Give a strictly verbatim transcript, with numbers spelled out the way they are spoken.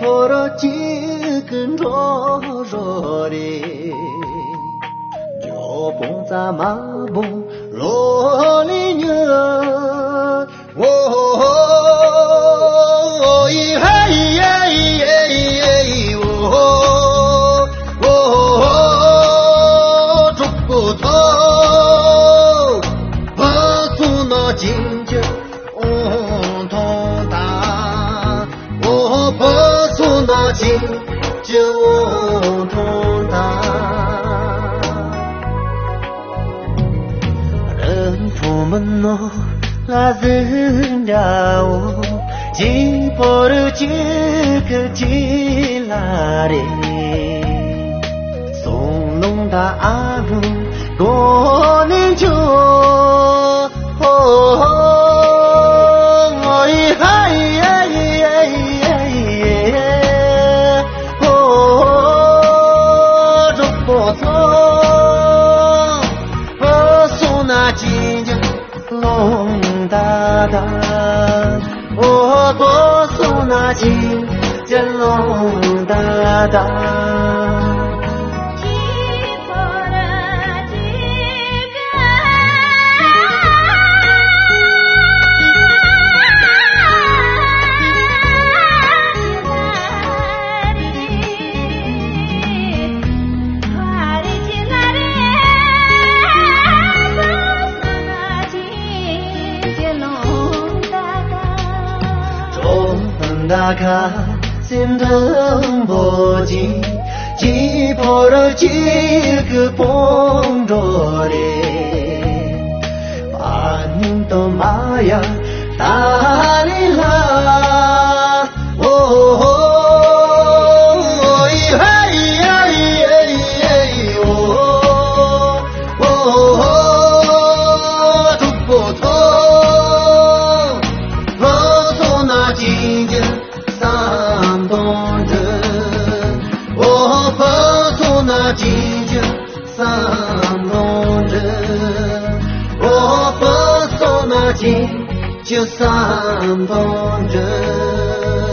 ཧོ་རོ་གཅིག་གི་འགྲོ་རོ་རེད། ཇོ་བོང་ཙ་མ་བོང་ལོ་ལི་ཉི། ཨོ་ཧོ་ཧོ་ཧོ་ཧི་ཧ་ཧི་ཡ་ཧི་ཡ་ཧི་ཡ་ཧི་ཨོ་ཧོ་ཧོ་ཧོ་གྲོགས་པོ་ཚོ། བུ་སོང་ན་ཅིང་ཅི་འོང་ཐོང་ད། ཨོ་བུ་སོང་ན་ཅིང་ཅི་འོང་ཐོང་ད། རིན་ཕུང་མི་ནོར་ལ་ཟིན་འདྲ་བོ། གཅིག་པོ་རུ་གཅིག་གི་གཅིག་ལ་རེ། སོང་ལུང་ད་ཨ་རུ་གོ་ནི་ཆུ། ཧོ་ཧོ་ཧོ་ཧི་ཧ་ཧི་ཡ་ཧི་ཡ་ཧི་ཡ་ཧི་ཧོ་ཧོ་གྲོགས་པོ་ཚོ། བུ་སོང་ན་ཅིང་ཅི་ལོང་ད་ད། ཨོ་བུ་སོང་ན་ཅིང་ཅི་ལོང་ད་ད། ད་ག་སེམས་དང་པོ་གཅིག་གཅིག་པོ་རུ་གཅིག་གི་པོ་འགྲོ་རེད། པ་ཉིན་དུ་མ་ཡ་ད་རི་ལ། ཨོ་ཧོ་ཧི་ཧ་ཧི་ཡ་ཧི་ཡ་ཧི་ཨོ་ཧོ་ཧོ་གྲོགས་པོ་ཚོ། བུ་སོང་ན་ཅིང་ཅི་བསམ་དོན་འགྲུབ། ཨོ་བུ་སོང་ན་ཅིང་ཅི་བསམ་དོན་འགྲུབ། ཨོ་བུ་སོང་ན་ཅིང་ཅི་བསམ་དོན་འགྲུབ།